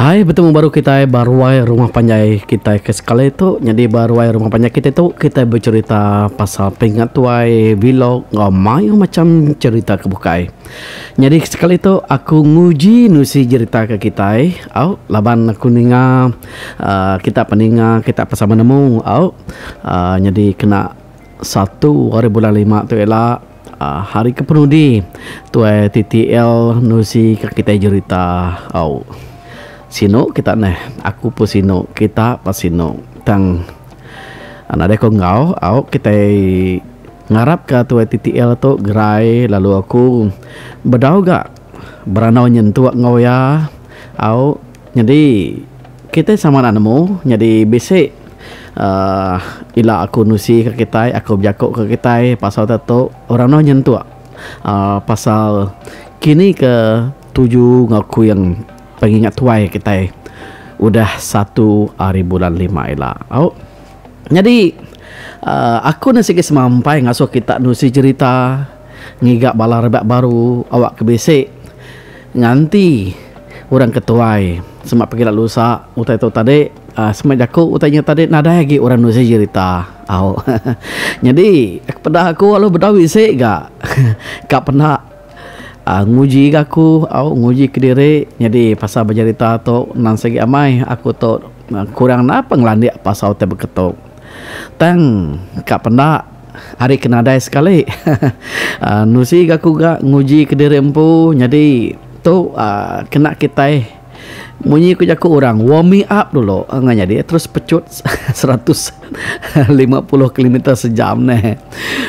Hai betemu baru kitai ba ruai rumah panjai kitai ke sekali tu nyadi ba ruai rumah panjai kitai tu kitai becerita pasal pengingat tuai vlog enggau mayuh macam cerita ke bukai. Nyadi sekali tu aku nguji nusi jerita ke kitai au laban aku ninga uhh kita peninga kita pasal menemu au uhh nyadi kena satu hari bulan lima tu ila uhh hari ke penudi tuai TTL nusi ke kitai jerita au. Sinu kita neh aku pun sinu kita pun sinu tang nadai ku enggau au kitai ngarap ka tuai TTL tu gerai lalu aku bedau ga berandau nyentuk enggau iya au nyadi kitai sama enda nemu nyadi bisi. uhh ila aku nusi ka kitai aku bejaku ka kitai pasal te tu orang enda nyentuk uhh pasal kini ke tuju enggau kuing pengingat tuai kitai udah satu hari bulan lima ila au. Nyadi uhh aku ne sigi semampai ngasuh kita nusi jerita ngiga bala rebak baru awak ke bisi nganti orang ke tuai sema pegila lusa utai tu tadi. Sema jaku utai nya tadi nadai agi orang nusi jerita au. Nyadi peda aku lalu bedau bisi ga ka penda uhh nguji ga aku au nguji kediri nyadi pasal bejerita tu endang sigi amai aku tu kurang enda pengelandik pasal utai beketu. Tang ka penda ari ke nadai sekali uhh nusi ga aku ga nguji kediri empu nyadi tu uhh kena kitai. Munyi ku jaku orang warming up dulu enggau nyadi terus pecut 150 kilometer sejam neh.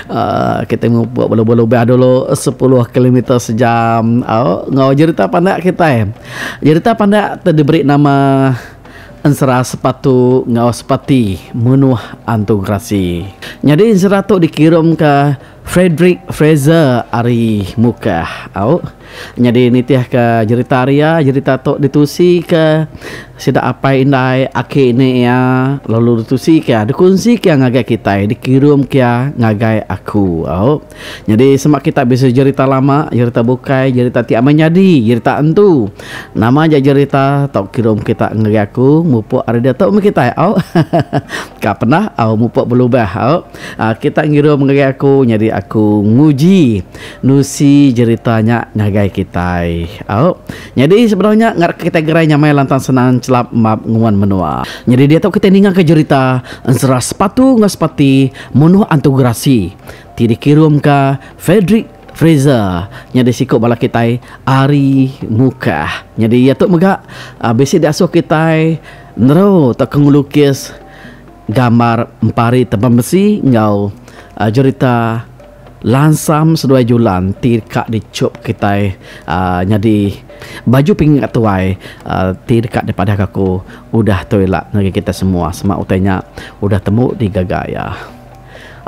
uhh Kitai mupuk belubah-lubah dulu sepuluh kilometer sejam au enggau jerita pandak kitai. Jerita pandak ti diberi nama Ensera Sepatu enggau Sepati Menuh Antu Gerasi. Nyadi ensera tu dikirumka Frederick Fraser ari Mukah. Au. Nyadi nitihka jerita ari iya, jerita tu ditusika sida apai indai aki ini iya lalu ditusika dikunsika ngagai kitai dikirumka iya ngagai aku. Au. Nyadi sema kita bisi jerita lama, jerita bukai, jerita ti amai nyadi, jerita entu. Nama aja jerita tau kirum kita ngagai aku mupuk ari diatu meh kitai. Au. Ka penah au mupuk belubah. Au. Kita ngirum ngagai aku nyadi aku nguji nusi jerita nya ngagai kitai. Au. Nyadi sebedau nya ngarapka kitai gerai nyamai lantang senang chelap map nguan menua. Nyadi diatu kitai ningaka jerita ensera sepatu enggau sepati munuh antu gerasi ti dikirumka Frederick Fraser nyadi siku bala kitai ari Mukah. Nyadi iya tu mega bisi diasuh kitai neru tauka ngelukis Gambar empari tebang besi enggau jerita Lansam seduai Julan ti deka dichup kitai nyadi baju pengingat tuai ti deka dipadahka aku udah tu ila ngagai kita semua sema utai nya udah tembu digaga iya.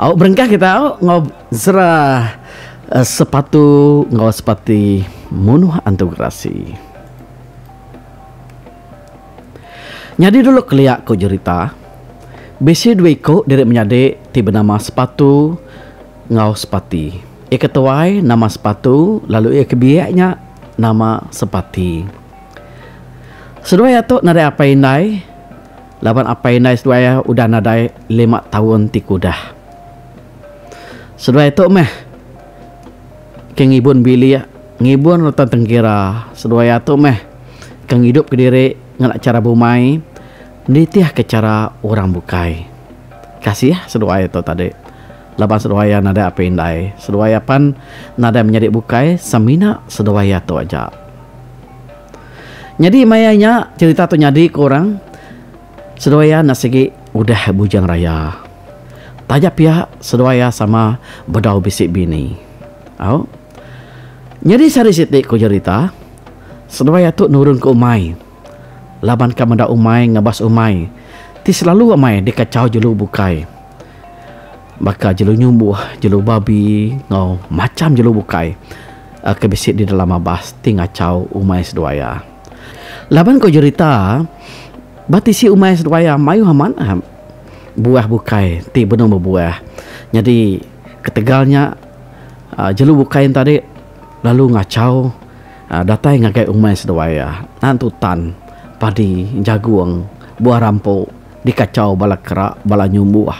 Au berengkah kita au enggau sera sepatu enggau sepati munuh antu gerasi. Nyadi dulu kelia ku jerita, bisi dua iku diri menyadi ti benama Sepatu enggau Sepati. Iya ke tuai nama Sepatu lalu iya ke biak nya nama Sepati. Seduai iya tu nadai apai indai laban apai indai seduai iya udah nadai lima taun ti ke udah. Seduai tu meh ke ngibun bilik, ngibun reta tengkira. Seduai iya tu meh ke ngidup kediri ngena chara bumai nitihka chara orang bukai. Kasih seduai tu tadi laban seduai iya nadai apai indai. Seduai iya pan nadai menyadi bukai semina seduai iya tu aja. Nyadi maya nya cherita tu nyadi ku orang seduai iya enda sigi udah bujang raya. Taja pia seduai iya sama bedau bisi bini. Au. Nyadi sehari siti ku jerita seduai iya tu nurun ke umai laban ka meda umai ngabas umai ti selalu amai dikachau jelu bukai baka jelu nyumbuh, jelu babi enggau macham jelu bukai ke bisi di dalam abas ti ngachau umai seduai iya. Laban ku jerita ba tisi umai seduai iya mayuh amat buah bukai ti benung bebuah. Nyadi ketegal nya jelu bukai enti tadi lalu ngachau. Datai ngagai umai seduai iya, nan tu tan. Padi, jagung, buah rampu dikachau bala kera, bala nyumbuh,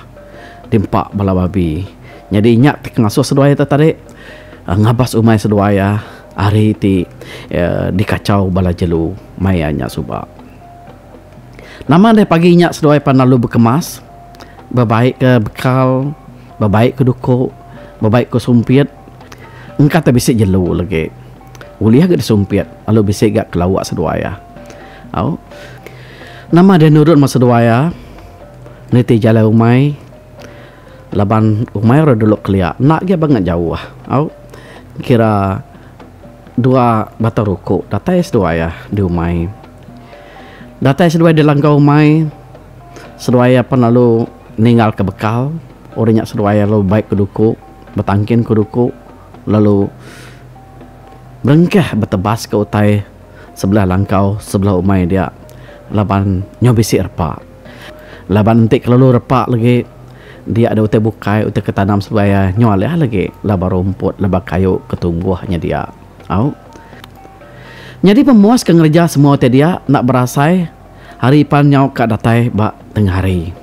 diempa bala babi. Nyadi nya ti ke ngasuh seduai tu tadi ngabas umai seduai iya ari ti dikachau bala jelu maya nya suba. Nama deh pagi nya seduai pan lalu bekemas bebaik ke bekal, bebaik ke duku, bebaik ke sumpit engka te bisi jelu legi. Ulih ga disumpit lalu bisi ga kelawa seduai iya. Au. Nama deh nurun meh seduai iya niti jalai umai laban umai orang dulu kelia enda agi bangat jauh. Au. Kira dua batang ruku datai seduai iya di umai. Datai seduai di langkau umai seduai iya pan lalu ninggal ke bekal orang nya seduai iya lalu baik ke duku betangkin ke duku lalu berengkah betebas ke utai sebelah langkau sebelah umai dia laban nyau bisi repa. Laban enti kelalu repa lagi dia ada utai bukai utai ke tanam sebelah iya nyau alih lagi laban rumput laban kayu ke tumbuh nya dia. Au. Nyadi pemuas ke ngereja semua utai dia enda berasai hari pan nyau ka datai ba tengah hari.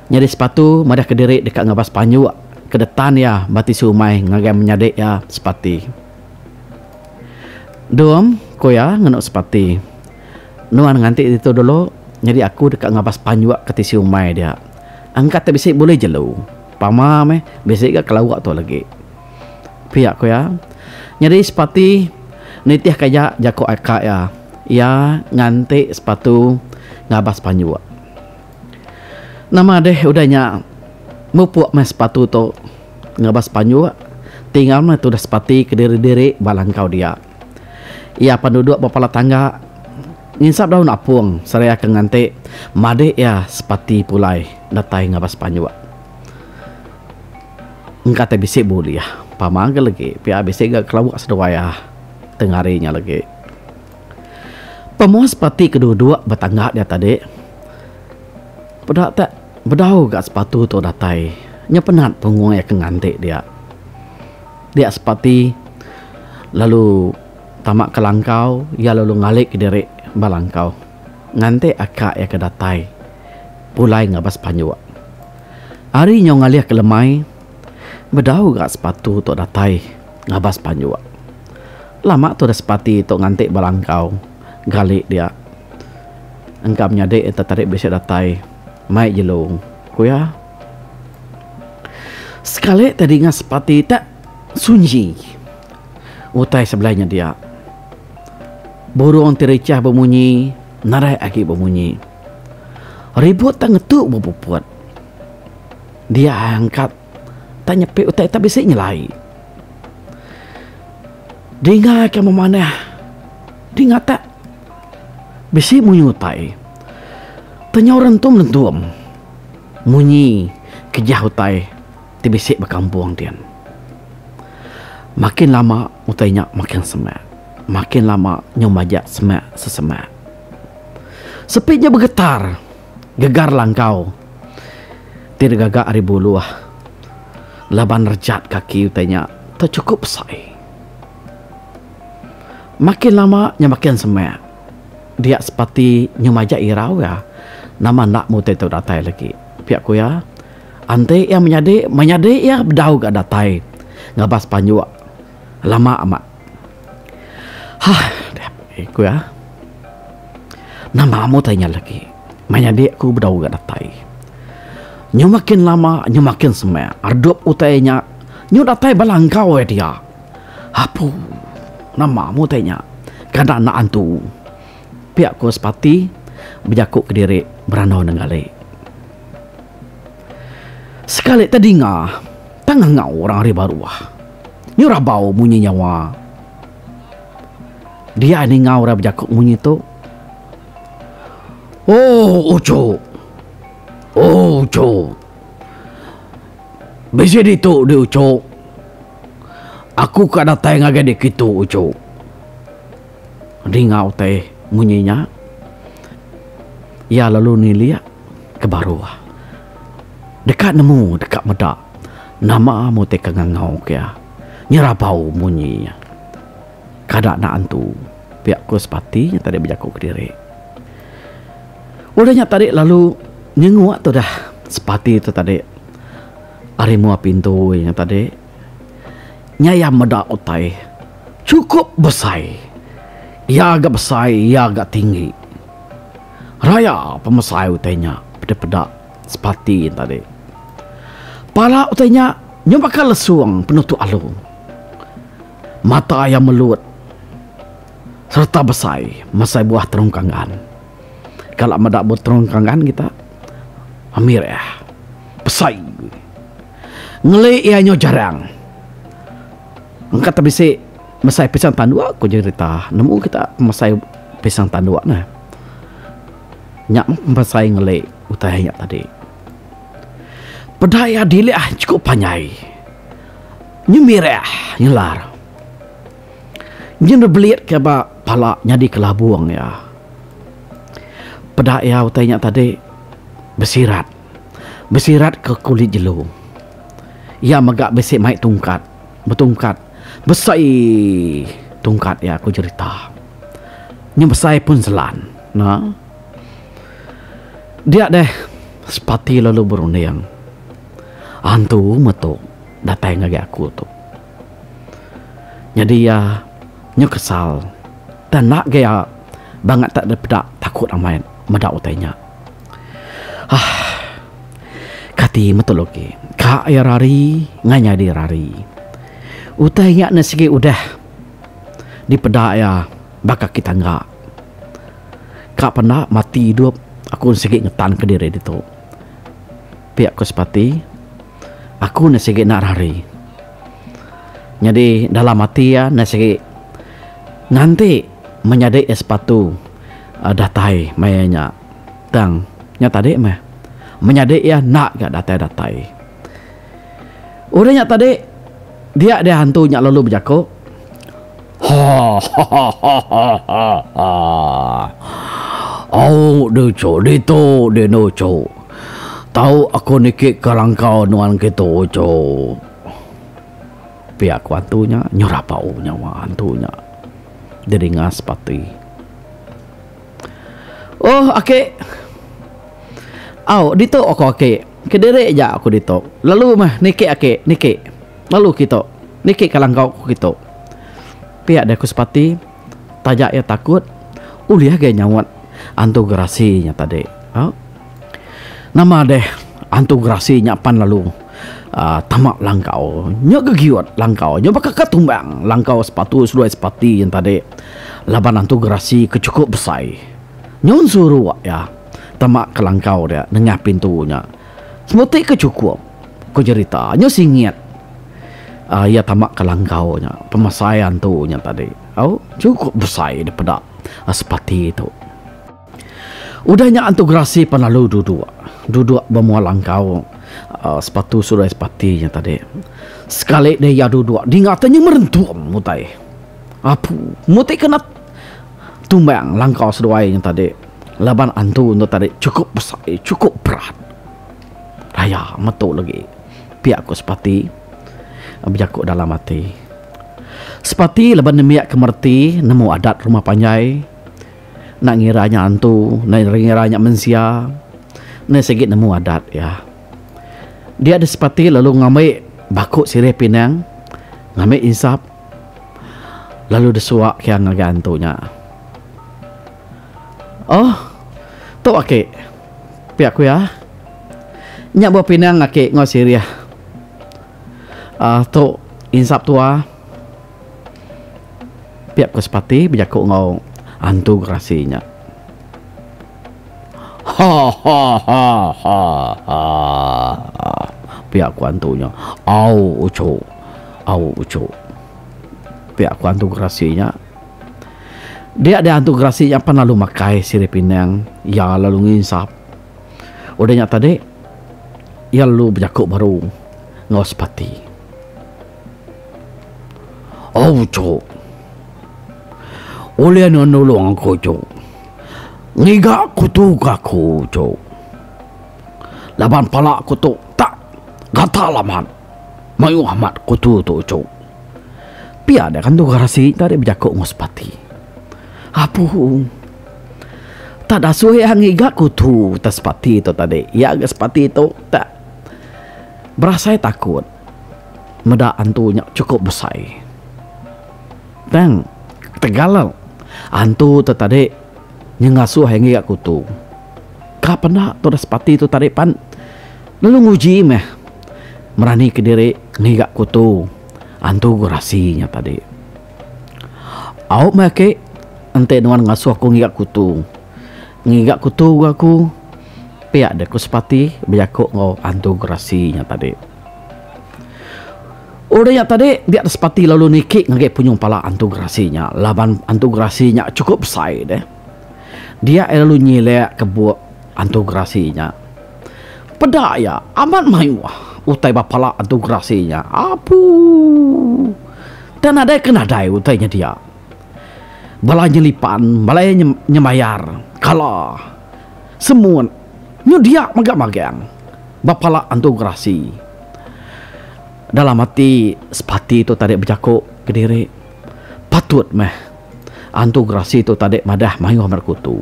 Nyadi Sepatu madah kediri deka ngabas panjuk ke detan iya ba tisi umai ngagai menyadi iya Sepati. Dom, ku iya ngenu Sepati. Nuan nganti ditu dulu, nyadi aku deka ngabas panjuk ke tisi umai dia. Angkat ti bisi bulih jelu. Pama meh bisi ga kelauk tu lagi. Pia ku iya. Nyadi Sepati nitih ka iya jaku aka iya. Iya nganti Sepatu ngabas panjuk. Nama deh udah nya mupuk meh sepatu tu ngabas panjuk tinggal meh tudah sepati kediri-diri ba langkau dia. Iya pan duduk ba pala tangga nginsap daun apung seraya ke nganti madik iya sepati pulai datai ngabas panjuk. Engka tai bisi bulih pama ga legi pia bisi ga kelauk seduai iya tengah hari nya legi. Pemuas parti ke duduk ba tangga dia tadi peda te bedau ga sepatu tu datai nya penat punggung iya ke nganti dia. Dia sepati lalu tama ke langkau iya lalu ngali kediri ba langkau nganti aka iya ke datai pulai ngabas panjuk. Ari nyau ngalih ke lemai bedau ga sepatu tu datai ngabas panjuk. Lama tu udah sepati tu nganti ba langkau gali dia. Engka menyadi enta tadi bisi datai mai jelu, ku iya. Sekali te dinga sepati te sunyi utai sebelah nya dia. Burung ti richah bemunyi nadai agi bemunyi. Ribut te ngetu bepuput. Dia angkat te nyepi utai te bisi nyelai. Dinga ke memanah dinga te bisi munyi utai. Tenyau rentum rentum munyi kejah utai ti bisi ba kampung din. Makin lama utai nya makin semak. Makin lama nyau majak semak sesemak. Sepi nya begetar gegar langkau ti digaga ari buluh. Laban rejat kaki utai nya te chukup besai. Makin lama nya makin semak. Dia sepati nyu majak irau iya nama enda meh utai tu datai lagi. Pia ku iya, enti iya menyadi, menyadi iya bedau ga datai ngabas panjuk lama amat. Hah ku iya. Nama amu utai nya lagi. Menyadi aku bedau ga datai. Nyu makin lama nyu makin semak redup utai nya nyu datai bala enggau iya dia. Apu nama amu utai nya kada enda antu. Pia ku Sepati bejaku kediri berandau nenggali. Sekali tedinga tang ngangau orang ari baruh. Nyu rabau munyi nyawa. Dia ninga orang bejaku munyi tu. Oh uchu. Oh uchu. Bisi ditu di uchu. Aku ka datai ngagai di kitu uchu. Ninga utai munyi nya. Iya lalu nilik ke baruh. Deka nemu deka meda nama meh utai ke ngangau ke iya. Nyerabau munyi nya. Kada enda antu pia ku Sepati nya tadi bejaku kediri. Udah nya tadi lalu nyenguk tudah sepati tu tadi ari mua pintu iya tadi. Nya iya meda utai chukup besai. Iya ga besai iya ga tinggi. Raya pemesai utai nya peda-peda sepati tadi. Pala utai nya nyau baka lesung penutuk alu. Mata iya melut sereta besai mesai buah terung kanggan. Kala meda buah terung kanggan kita mirah besai. Ngeli iya nyau jarang. Engka te bisi mesai pisang tanduk ku jerita nemu kita mesai pisang tanduk neh. Nya meh mesai ngeli utai nya tadi. Peda iya dilik chukup panjai. Nyu mirah nyelar. Nyu bebelit ke ba pala nyadi kelabung iya. Peda iya utai nya tadi besirat. Besirat ke kulit jelu. Iya mega bisi mai tungkat, betungkat besai tungkat iya ku jerita. Nya besai pun selan ne. Dia deh sepati lalu berunding. Antu metu datai ngagai aku tu. Nyadi iya nyu kesal tang enda ga iya bangat tak dipeda takut amai meda utai nya. Hah. Kati metul agi. Ka iya rari ngai nyadi rari. Utai nya ne sigi udah dipeda iya baka ki tangga. Ka penda mati idup aku sigi ngetan kediri ditu. Pia ku Sepati, aku ne sigi enda rari. Nyadi dalam ati iya ne sigi nganti menyadi iya Sepatu datai maya nya. Tang, nya tadi meh. Menyadi iya enda ga datai-datai. Udah nya tadi, dia deh antu nya lalu bejaku, Ha ha ha ha ha ha. Au deh cuk ditu deh enu cuk. Tau aku niki ke langkau nuan kitu cuk. Pia ku antu nya nyerapau nyawa antu nya didinga sepati. Oh aki. Au ditu aku aki. Kediri aja aku ditu. Lalu meh niki aki, niki. Lalu kitu. Niki ka langkau aku kitu. Pia deh ku Sepati, taja iya takut, ulih agi nyaut antu gerasi nya tadi. Au. Nama deh antu gerasi nya pan lalu uhh tama langkau. Nya gegiut langkau. Nya baka ka tumbang langkau sepatu seduai Sepati nya tadi. Laban antu gerasi ke chukup besai. Nyun suruk iya tama ke langkau dia nengah pintu nya. Semuti ke chukup, ku jerita. Nyu singit uhh iya tama ke langkau nya pemesai antu nya tadi. Au chukup besai dipeda sepati tu. Udah nya antu gerasi pan lalu duduk. Duduk ba mua langkau uhh sepatu seduai sepati nya tadi. Sekali deh iya duduk dinga te nyu merentum utai. Apu, muti kena tumbang langkau seduai nya tadi laban antu endo tadi chukup besai chukup berat. Raya metu legi pia ku Sepati bejaku dalam ati. Sepati laban nembiak ke mereti nemu adat rumah panjai enda ngira nya antu enda ngira nya mensia ne sigi nemu adat iya. Dia deh Sepati lalu ngambi baku sirih pinang ngambi insap. Lalu desuak ke ngagai antu nya. Oh, tu aki. Pia ku iya. Nya buah pinang aki enggau sirih. Aaa tu insap tua. Pia ku Sepati bejaku enggau antu gerasi nya. Ha ha ha ha ha pia ku antu nya. Au uchu. Au uchu. Pia ku antu gerasi nya. Dia deh antu gerasi nya pan lalu makai sirih pinang iya lalu nginsap. Udah nya tadi iya lalu bejaku baru enggau Sepati. Au uchu. Ulih nuan nulung aku uchu. Ngiga ku tu ga aku uchu. Laban pala ku tu tak gatal amat. Mayuh amat ku tu tu uchu. Pia deh kan tu gerasi tadi bejaku enggau Sepati. Apu. Tak dasuh iya ngiga kutu te sepati tu tadi. Iya ga sepati tu tak berasai takut meda antu nya chukup besai. Tang ketegal antu tu tadi nya ngasuh iya ngiga kutu. Ka penda tu da sepati tu tadi pan lalu nguji meh merani kediri ngiga kutu antu gerasi nya tadi. Au meh ake enti nuan ngasuh aku ngiga kutu. Ngiga kutu ga aku pia deh ku Sepati bejaku enggau antu gerasi nya tadi. Udah nya tadi dia Sepati lalu niki ngagai punyung pala antu gerasi nya laban antu gerasi nya chukup besai deh. Dia iya lalu nyilek ke buk antu gerasi nya. Peda iya amat mayuh utai ba pala antu gerasi nya. Apuu. Tang nadai ke nadai utai nya dia. Bala nyelipan, bala iya nyemayar, kala, semut nyu dia mega magang ba pala antu gerasi. Dalam ati sepati tu tadi bejaku kediri, patut meh antu gerasi tu tadi madah mayuh meri kutu.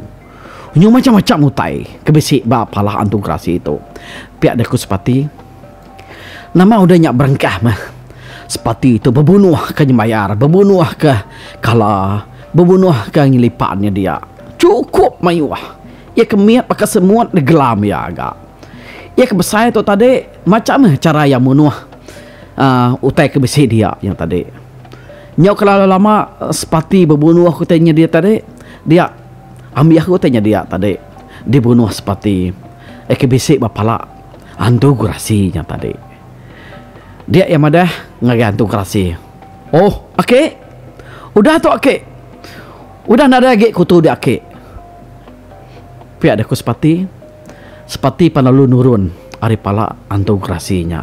Nyu macam-macam utai ke bisi ba pala antu gerasi tu. Pia deh ku Sepati. Nama udah nya berengkah meh Sepati tu bebunuh ke nyemayar, bebunuh ke kala, bebunuh ke ngelipan nya dia. Chukup mayuh. Iya ke mit baka semut digelam iya ga. Iya ke besai tu tadi macam meh chara iya munuh uhh utai ke bisi dia nya tadi. Nyau kelalu lama Sepati bebunuh utai nya dia tadi dia. Ambi aku utai nyedia tadi dibunuh sepati eh ke bisi ba pala antu gerasi nya tadi. Dia iya madah ngagai antu gerasi. Oh aki. Udah tu aki. Udah nadai agi kutu dia aki. Pia deh ku sepati. Sepati pan lalu nurun ari pala antu gerasi nya.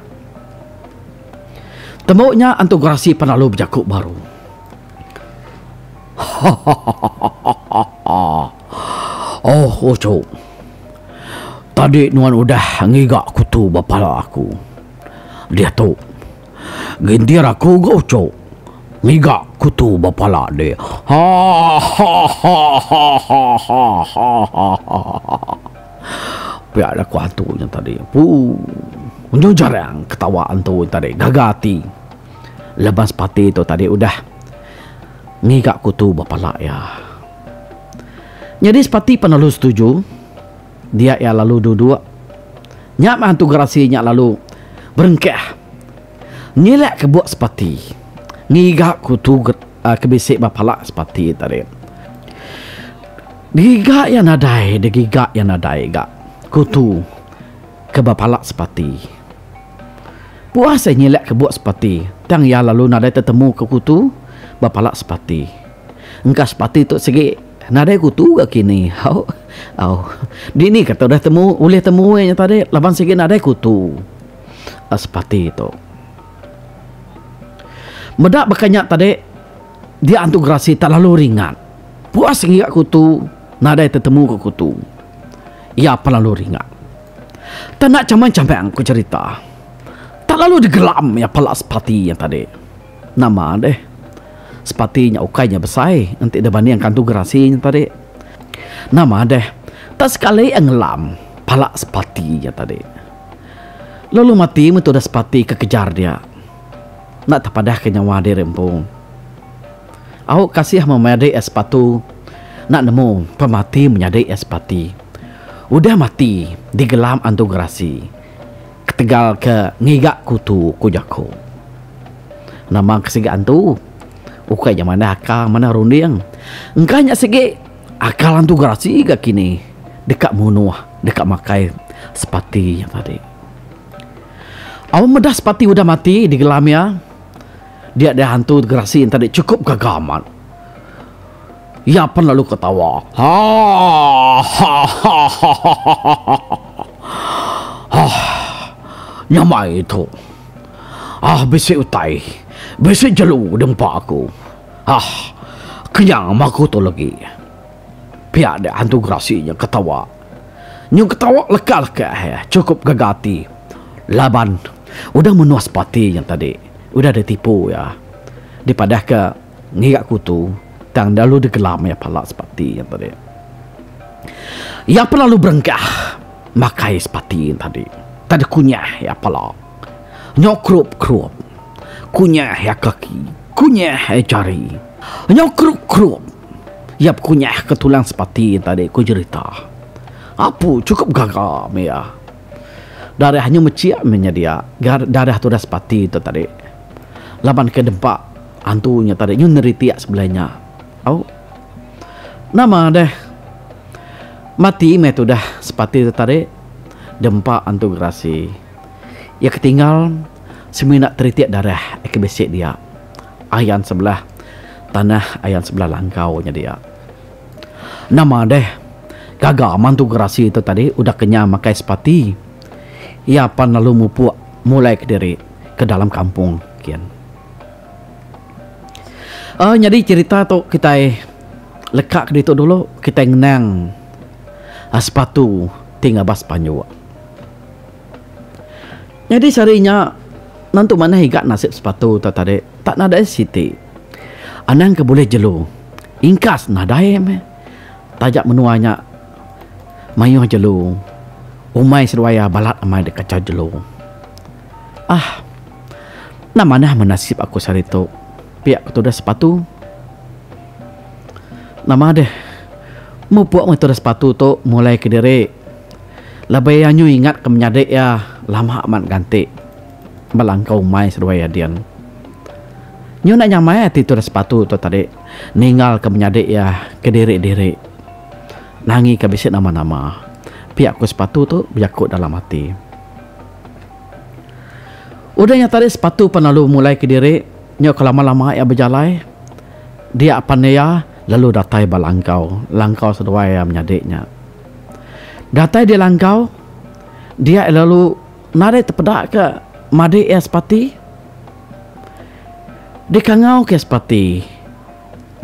Tembu nya antu gerasi pan lalu bejaku baru. Hahahaha. Oh uchu. Tadi nuan udah ngiga kutu ba pala aku. Diatu gintir aku ga uchu ngiga kutu ba pala dih. Hahahaha. Pia laku antu nya tadi. Puu. Unjung jarang ketawa antu nya tadi gaga ati. Laban sepati tu tadi udah ngiga kutu ba pala iya. Nyadi sepati pan lalu setuju, dia iya lalu duduk. Nya meh antu gerasi nya lalu berengkah nyilak ke buk sepati ngiga kutu ke bisi ba pala sepati tadi. Digiga iya nadai, digiga iya nadai ga kutu ke ba pala sepati. Puas iya nyilak ke buk sepati, tang iya lalu nadai tetemu ke kutu ba pala sepati. Engka sepati tu sigi nadai kutu ga kini. Au. Au. Dini ka tu udah temu ulih temu iya nya tadi laban sigi nadai kutu sepati tu. Meda baka nya tadi dia antu gerasi tak lalu ringat. Puas ngiga kutu nadai tetemu ke kutu. Iya pan lalu ringat. Tak enda chamang-chamang ku cherita. Tak lalu digelam iya pala sepati nya tadi. Nama deh. Sepati nya ukai nya besai enti dibandingka antu gerasi nya tadi. Nama deh. Tak sekali iya ngelam pala sepati nya tadi. Lalu mati meh tudah sepati ke kejar dia. Enda tepadahka nyawa diri empu. Au kasih meh menyadi iya sepatu enda nemu pemati menyadi iya sepati. Udah mati digelam antu gerasi ketegal ke ngiga kutu ku jaku. Nama ke sigi antu ukai nya manah akal manah runding. Engka nya sigi akal antu gerasi ga kini deka munuh deka makai sepati nya tadi. Au meda sepati udah mati digelam iya. Dia deh hantu gerasi enti tadi chukup gaga amat. Iya pen lalu ketawa. Hahahaha. Hah. Nyamai tu. Ah bisi utai. Bisi jelu dempa aku. Hah. Kenyang meh aku tu legi. Pia deh hantu gerasi nya ketawa. Nyu ketawa leka-leka eh chukup gaga ati laban udah menuh sepati nya tadi. Udah ditipu iya. Dipadahka ngiga kutu tang lalu digelam iya pala sepati nya tadi. Iya pun lalu berengkah makai sepati tadi. Tadi kunyah iya pala. Nyau kerup-kerup. Kunyah iya kaki, kunyah iya jari. Nyau kerup-kerup. Iya bekunyah ke tulang sepati tadi ku jerita. Apu chukup gaga meh iya. Darah nyu mechik meh nya dia. Darah tudah sepati tu tadi. Laban ke dempa antu nya tadi nyu neritik sebelah nya. Au. Nama deh. Mati meh tudah sepati tu tadi dempa antu gerasi. Iya ke tinggal semina teritik darah ke bisi dia. Ayan sebelah tanah ayan sebelah langkau nya dia. Nama deh. Gaga mantu gerasi tu tadi udah kenyang makai sepati. Iya pan lalu mupuk mulai kediri ke dalam kampung kin. Uh, nyadi cerita tu kitai leka ke ditu dulu kitai ngenang uh, sepatu ti ngabas panjuk. Nyadi sehari nya nentu manah iga nasib sepatu tu tadi tak nadai siti. Anang ke bulih jelu ingkas nadai meh taja menua nya mayuh jelu umai seduai iya balat amai deka jelu. Ah. Enda manah meh nasib aku sehari tu. Pia ku tudah sepatu. Nama deh. Mupuk meh tudah sepatu tu mulai kediri. Laban iya nyu ingat ke menyadi iya lama amat ganti ba langkau umai seduai iya din. Nyu enda nyamai ati tudah sepatu tu tadi ninggal ke menyadi iya kediri-diri. Nangi ke bisi nama-nama. Pia ku sepatu tu bejaku dalam ati. Udah nya tadi sepatu pan lalu mulai kediri nyau ke lama-lama iya bejalai dia pan iya lalu datai ba langkau, langkau seduai iya menyadi nya. Datai di langkau dia lalu nadai tepeda ke madik iya sepati. Dikangau ke sepati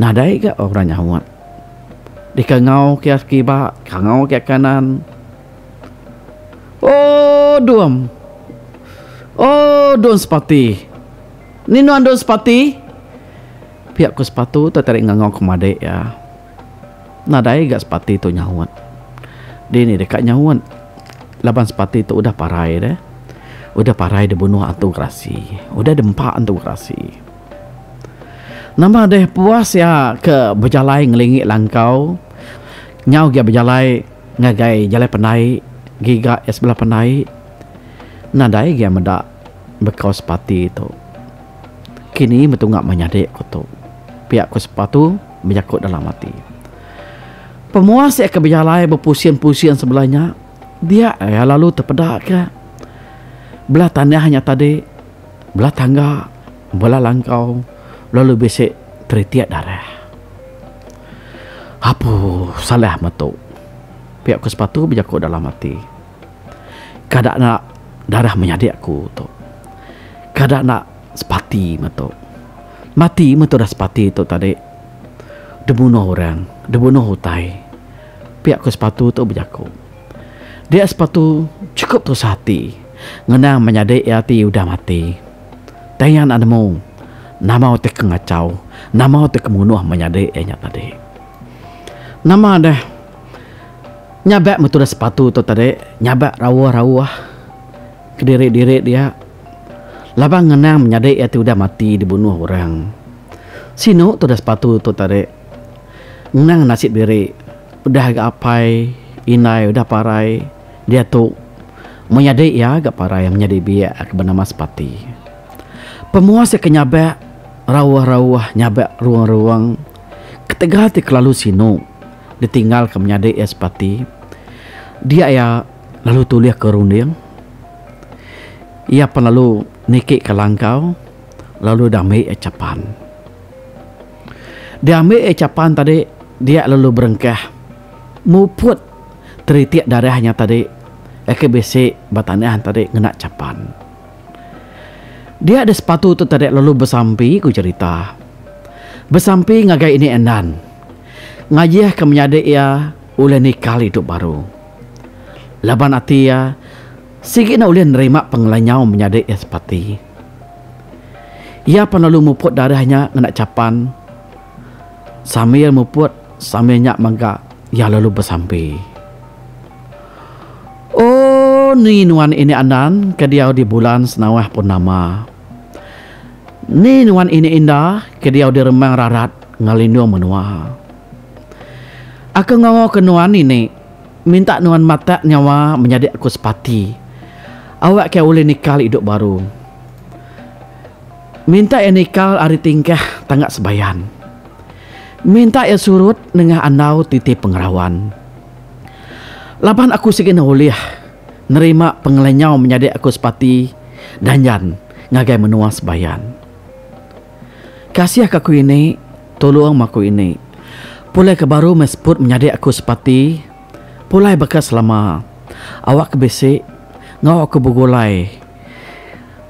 nadai ga orang nyaut. Dikangau ke kiba kangau ke kanan. Oh dum. Oh dum sepati. Ni nuan dum sepati? Pia ku sepatu tu tadi ngangau ke madik iya. Nadai ga sepati tu nyaut. Dini deka nyaut laban sepati tu udah parai deh. Udah parai dibunuh antu gerasi. Udah dempa antu gerasi. Nama deh puas iya ke bejalai ngelingi langkau nyau gia bejalai Ngagai jalai pendai giga iya sebelah pendai nadai gia meda bekau sepati tu. Kini betunga menyadi ku tu pia ku sepatu bejaku dalam ati. Pemuas iya ke bejalai bepusin-pusin sebelah nya dia iya lalu tepeda ka belah tanah nya tadi belah tangga belah langkau lalu bisi teritik darah. Apu salah metu. Pia ku sepatu bejaku dalam ati. Kada enda darah menyadi aku tu. Kada enda sepati metu. Mati metu dah sepati tu tadi. Dibunuh orang, dibunuh utai. Pia ku sepatu tu bejaku. Dia sepatu chukup tusah ati ngenang menyadi iya ti udah mati. Tang iya enda nemu nama utai ke ngachau, nama utai ke munuh menyadi iya nya tadi. Nama deh nyabak meh tudah sepatu tu tadi, nyabak rauh-rauh kediri-diri dia laban ngenang menyadi iya ti udah mati dibunuh orang. Sinu tudah sepatu tu tadi ngenang nasib diri udah ga apai indai udah parai diatu. Menyadi iya ga parai menyadi biak ke benama Sepati. Pemuas iya ke nyabak rauh-rauh nyabak ruang-ruang ketegal ti kelalu sinu ditinggal ke menyadi iya Sepati dia iya lalu tulih ke runding. Iya pan lalu niki ke langkau lalu diambi iya chapan. Diambi iya chapan tadi dia lalu berengkah muput. Teritik darah nya tadi ke bisi ba tanah tadi ngena chapan. Dia deh sepatu tu tadi lalu besampi ku cherita. Besampi ngagai ini Endan ngajih ke menyadi iya ulih nikal idup baru. Laban ati iya sigi enda ulih nerima pengelenyau menyadi iya sepati. Iya pan lalu muput darah nya ngena chapan sambil muput sambil nya mega. Iya lalu besampi. Oh ni nuan ini Andan ke diau di bulan Senawah Purnama. Ni nuan ini Inda ke diau di Remang Rarat ngelindung menua. Aku ngangau ke nuan ini minta nuan matak nyawa menyadi aku sepati awak ke ulih nikal idup baru. Minta iya nikal ari tingkah tangga sebayan. Minta iya surut nengah andau titi pengerawan. Laban aku sigi enda ulih nerima pengelenyau menyadi aku sepati danjan ngagai menua sebayan. Kasih ke aku ini, tulung meh aku ini. Pulai ke baru meh seput menyadi aku sepati, pulai baka selama. Awak ke bisi enggau aku begulai.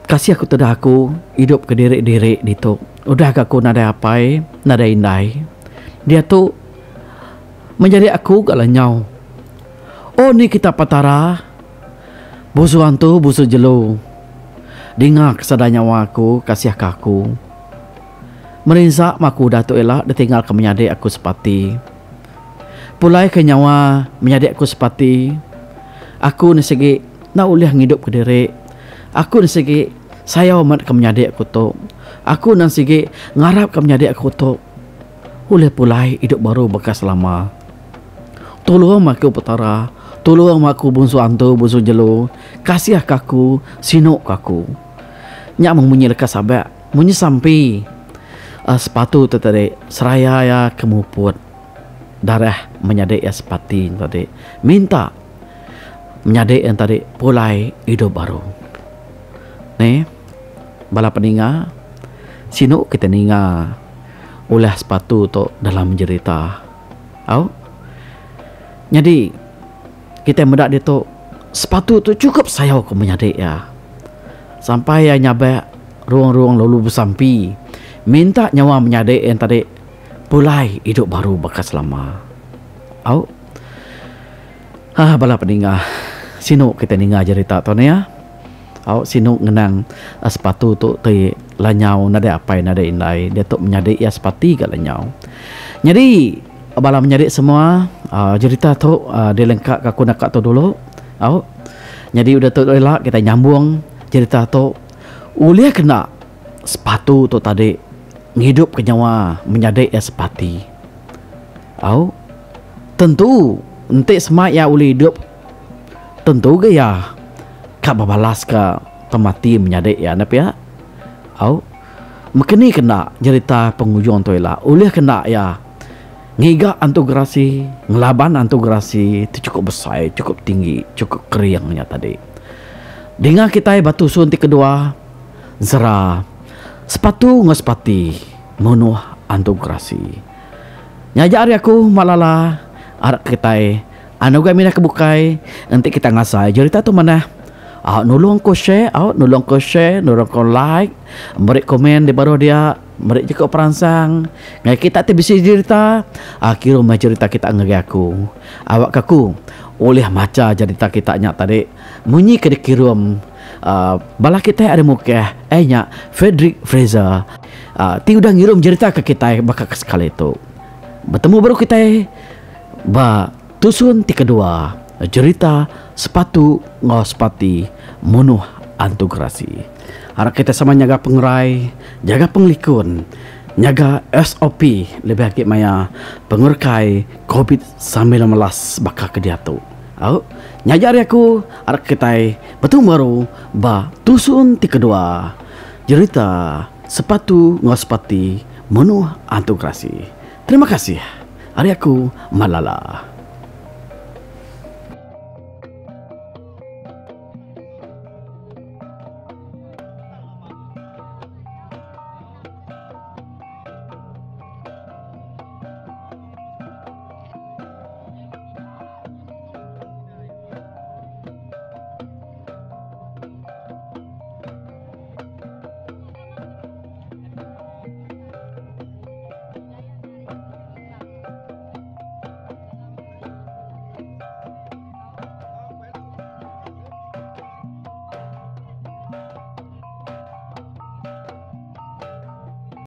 Kasih aku tudah aku idup kediri-diri ditu. Udah ga aku nadai apai, nadai indai. Diatu menyadi aku ga lenyau. Oh ni kita Petara, busu antu busu jelu. Dinga ke sada nyawa aku kasih ke aku. Merinsa meh aku udah tu ila ditinggal ke menyadi aku sepati. Pulai ke nyawa menyadi aku sepati, aku ne sigi enda ulih ngidup kediri. Aku ne sigi sayau amat ke menyadi aku tu. Aku ne sigi ngarap ke menyadi aku tu ulih pulai idup baru baka selama. Tulung meh aku Petara, tulung meh aku bunsu antu bunsu jelu, kasih ke aku, sinu ke aku. Nya meh munyi leka sabak, munyi sampi sepatu tu tadi seraya iya ke muput darah menyadi iya sepati nya tadi minta menyadi iya tadi pulai idup baru. Neh bala peninga sinu kita ninga ulah sepatu tu dalam jerita. Au. Nyadi kitai meda ditu sepatu tu chukup sayau ke menyadi iya. Sampai iya nyabak ruang-ruang lalu besampi minta nyawa menyadi iya tadi pulai idup baru baka selama. Au. Haa bala peninga sinu kitai ninga jerita tu nih. Au sinu ngenang sepatu tu ti lenyau nadai apai nadai indai diatu menyadi iya sepati ga lenyau. Nyadi bala menyadi semua uhh jerita tu uhh dilengka ka aku naka tu dulu au. Nyadi udah tu ila kitai nyambung jerita tu ulih kena sepatu tu tadi ngidup ka nyawa menyadi iya sepati. Au tentu enti sema iya ulih idup. Tentu ga iya ka bebalas ka pemati menyadi iya enda pia. Au. Mekeni ke enda nyerita pengujung tu ila ulih ke enda iya ngiga antu gerasi ngelaban antu gerasi ti chukup besai chukup tinggi chukup kering nya tadi. Dinga kitai ba tusun ti kedua ensera sepatu enggau sepati munuh antu gerasi. Nya aja ari aku Malala arap kitai Anu ga minah ke bukai enti kita ngasai jerita tu manah au nulung ku share au nulung ku share nulung ku like meri komen di baruh dia meri jaku peransang ngagai kita ti bisi jerita au kirum meh jerita kita ngagai aku awak ka aku ulih macha jerita kita nya tadi munyi ke dikirum uhh bala kitai ari mukah eh nya Frederick Fraser uhh ti udah ngirum jerita ke kitai baka ke sekali tu. Betemu baru kitai. Ba tusun ti kedua, jerita Sepatu enggau Sepati munuh Antu Gerasi. Arap kitai sama nyaga pengerai, nyaga pengelikun, nyaga SOP lebih agi maya pengerekai Covid 19 baka ke diatu. Au, nya aja ari aku, arap kitai betemu baru ba tusun ti kedua, jerita Sepatu enggau Sepati munuh Antu Gerasi. Terima kasih. Ari aku Malala.